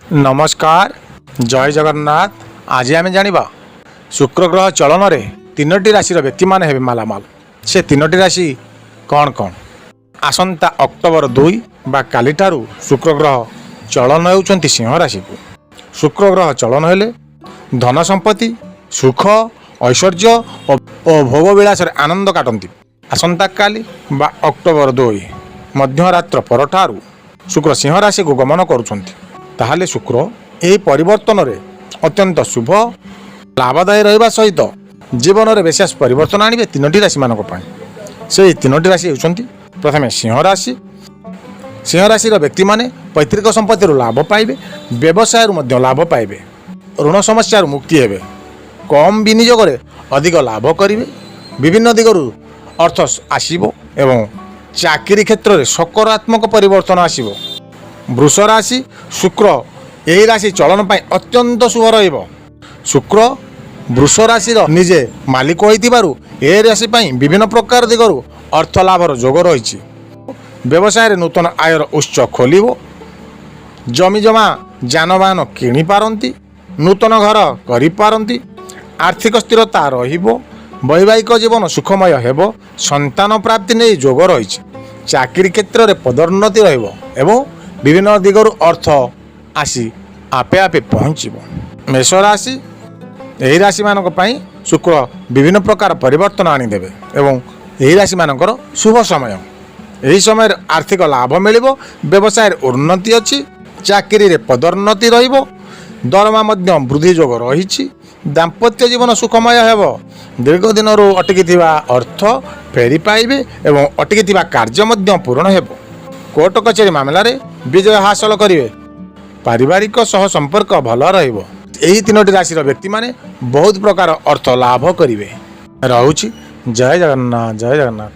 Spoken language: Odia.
ନମସ୍କାର, ଜୟ ଜଗନ୍ନାଥ। ଆଜି ଆମେ ଜାଣିବା ଶୁକ୍ର ଗ୍ରହ ଚଳନରେ ତିନୋଟି ରାଶିର ବ୍ୟକ୍ତିମାନେ ହେବେ ମାଲାମାଲ। ସେ ତିନୋଟି ରାଶି କ'ଣ କ'ଣ? ଆସନ୍ତା ଅକ୍ଟୋବର 2 ବା କାଲିଠାରୁ ଶୁକ୍ର ଗ୍ରହ ଚଳନ ହେଉଛନ୍ତି ସିଂହ ରାଶିକୁ। ଶୁକ୍ର ଗ୍ରହ ଚଳନ ହେଲେ ଧନ ସମ୍ପତ୍ତି, ସୁଖ, ଐଶ୍ୱର୍ଯ୍ୟ ଓ ଭୋଗ ବିଳାସରେ ଆନନ୍ଦ କାଟନ୍ତି। ଆସନ୍ତାକାଲି ବା ଅକ୍ଟୋବର 2 ମଧ୍ୟରାତ୍ର ପରଠାରୁ ଶୁକ୍ର ସିଂହ ରାଶିକୁ ଗମନ କରୁଛନ୍ତି। ତାହେଲେ ଶୁକ୍ର ଏହି ପରିବର୍ତ୍ତନରେ ଅତ୍ୟନ୍ତ ଶୁଭ, ଲାଭଦାୟୀ ରହିବା ସହିତ ଜୀବନରେ ବିଶେଷ ପରିବର୍ତ୍ତନ ଆଣିବେ ତିନୋଟି ରାଶିମାନଙ୍କ ପାଇଁ। ସେହି ତିନୋଟି ରାଶି ହେଉଛନ୍ତି, ପ୍ରଥମେ ସିଂହ ରାଶି। ସିଂହ ରାଶିର ବ୍ୟକ୍ତିମାନେ ପୈତୃକ ସମ୍ପତ୍ତିରୁ ଲାଭ ପାଇବେ, ବ୍ୟବସାୟରୁ ମଧ୍ୟ ଲାଭ ପାଇବେ, ଋଣ ସମସ୍ୟାରୁ ମୁକ୍ତି ହେବେ, କମ୍ ବିନିଯୋଗରେ ଅଧିକ ଲାଭ କରିବେ, ବିଭିନ୍ନ ଦିଗରୁ ଅର୍ଥ ଆସିବ ଏବଂ ଚାକିରି କ୍ଷେତ୍ରରେ ସକାରାତ୍ମକ ପରିବର୍ତ୍ତନ ଆସିବ। ବୃଷ ରାଶି। ଶୁକ୍ର ଏହି ରାଶି ଚଳନ ପାଇଁ ଅତ୍ୟନ୍ତ ଶୁଭ ରହିବ। ଶୁକ୍ର ବୃଷ ରାଶିର ନିଜେ ମାଲିକ ହୋଇଥିବାରୁ ଏ ରାଶି ପାଇଁ ବିଭିନ୍ନ ପ୍ରକାର ଦିଗରୁ ଅର୍ଥ ଲାଭର ଯୋଗ ରହିଛି। ବ୍ୟବସାୟରେ ନୂତନ ଆୟର ଉତ୍ସ ଖୋଲିବ। ଜମି ଜମା, ଯାନବାହନ କିଣିପାରନ୍ତି, ନୂତନ ଘର କରିପାରନ୍ତି। ଆର୍ଥିକ ସ୍ଥିରତା ରହିବ। ବୈବାହିକ ଜୀବନ ସୁଖମୟ ହେବ। ସନ୍ତାନ ପ୍ରାପ୍ତି ନେଇ ଯୋଗ ରହିଛି। ଚାକିରି କ୍ଷେତ୍ରରେ ପଦୋନ୍ନତି ରହିବ ଏବଂ ବିଭିନ୍ନ ଦିଗରୁ ଅର୍ଥ ଆସି ଆପେ ଆପେ ପହଞ୍ଚିବ। ମେଷ ରାଶି। ଏହି ରାଶିମାନଙ୍କ ପାଇଁ ଶୁକ୍ର ବିଭିନ୍ନ ପ୍ରକାର ପରିବର୍ତ୍ତନ ଆଣିଦେବେ ଏବଂ ଏହି ରାଶିମାନଙ୍କର ଶୁଭ ସମୟ। ଏହି ସମୟରେ ଆର୍ଥିକ ଲାଭ ମିଳିବ। ବ୍ୟବସାୟରେ ଉନ୍ନତି ଅଛି। ଚାକିରିରେ ପଦୋନ୍ନତି ରହିବ। ଦରମା ମଧ୍ୟ ବୃଦ୍ଧି ଯୋଗ ରହିଛି। ଦାମ୍ପତ୍ୟ ଜୀବନ ସୁଖମୟ ହେବ। ଦୀର୍ଘ ଦିନରୁ ଅଟକି ଥିବା ଅର୍ଥ ଫେରି ପାଇବେ ଏବଂ ଅଟକି ଥିବା କାର୍ଯ୍ୟ ମଧ୍ୟ ପୂରଣ ହେବ। କୋର୍ଟ କଚେରୀ ମାମଲାରେ ବିଜୟ ହାସଲ କରିବେ। ପାରିବାରିକ ସହ ସମ୍ପର୍କ ଭଲ ରହିବ। ଏହି ତିନୋଟି ରାଶିର ବ୍ୟକ୍ତିମାନେ ବହୁତ ପ୍ରକାର ଅର୍ଥ ଲାଭ କରିବେ। ରହୁଛି। ଜୟ ଜଗନ୍ନାଥ, ଜୟ ଜଗନ୍ନାଥ।